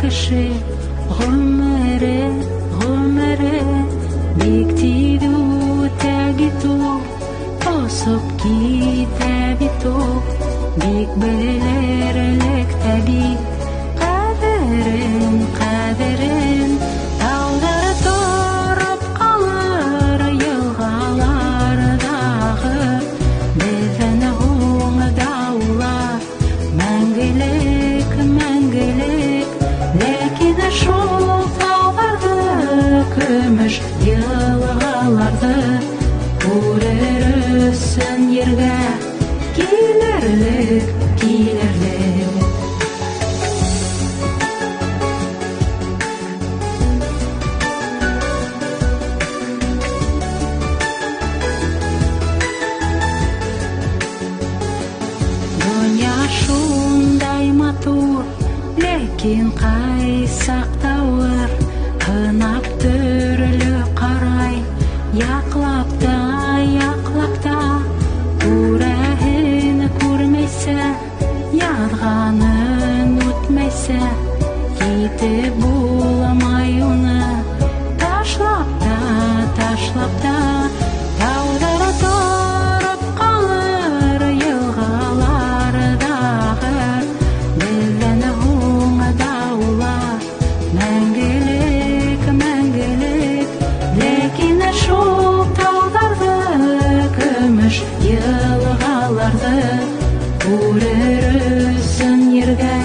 Кеше ғүмере, ғүмере бик тиҙ үтә бит ул, осоп китә бит ул. Бик белерлек тә бит ҡәҙерен, ҡәҙерен. Тауҙар тороп ҡалыр, йылғалар ҙа ағыр, беҙҙән һуң даулар мәңгелек, мәңгелек. Ләкин шул тауҙарҙы, көмөш йылғаларҙы күрер өсөн ергә килерлек, килерлек. Донъя шундай матур, ләкин ҡайсаҡ тауыр, һынап төрлө ҡарай, яҡлап та, яҡлап та, күрәһен күрмәйсә, яҙғанын үтмәйсә, китеп булмай уны, ташлап та, ташлап та. Тауҙар тороп ҡалыр, йылғалар ҙа ағыр, беҙҙән һуң даулар мәңгелек, мәңгелек. Ләкин шул тауҙарҙы, көмөш йылғаларҙы күрер өсөн ергә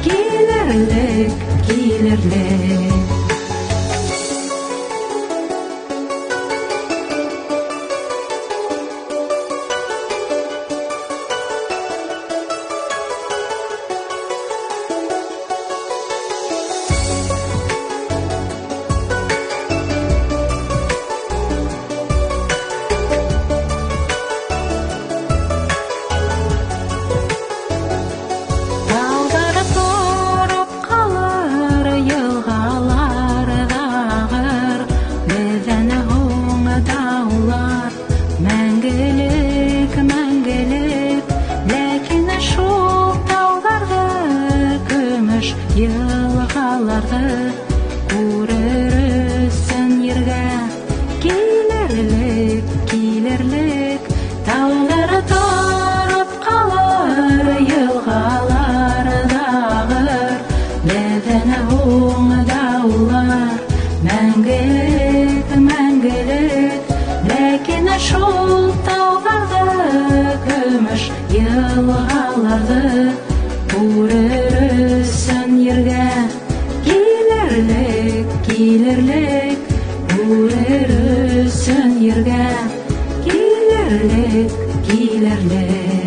килерлек, килерлек. Тауҙар тороп ҡалыр, йылғалар ҙа ағыр, беҙҙән һуң даулар мәңгелек, мәңгелек. Ләкин шул тауҙарҙы, көмөш йылғаларҙы күрер өсөн ергә килерлек, килерлек. Тауҙар тороп ҡалыр, йылғалар ҙа ағыр, беҙҙән һуң даулар мәңгелек, мәңгелек. Ләкин шул тауҙарҙы, көмөш йылғаларҙы күрер өсөн ергә килерлек, килерлек. Күрер өсөн ергә килерлек, килерлек.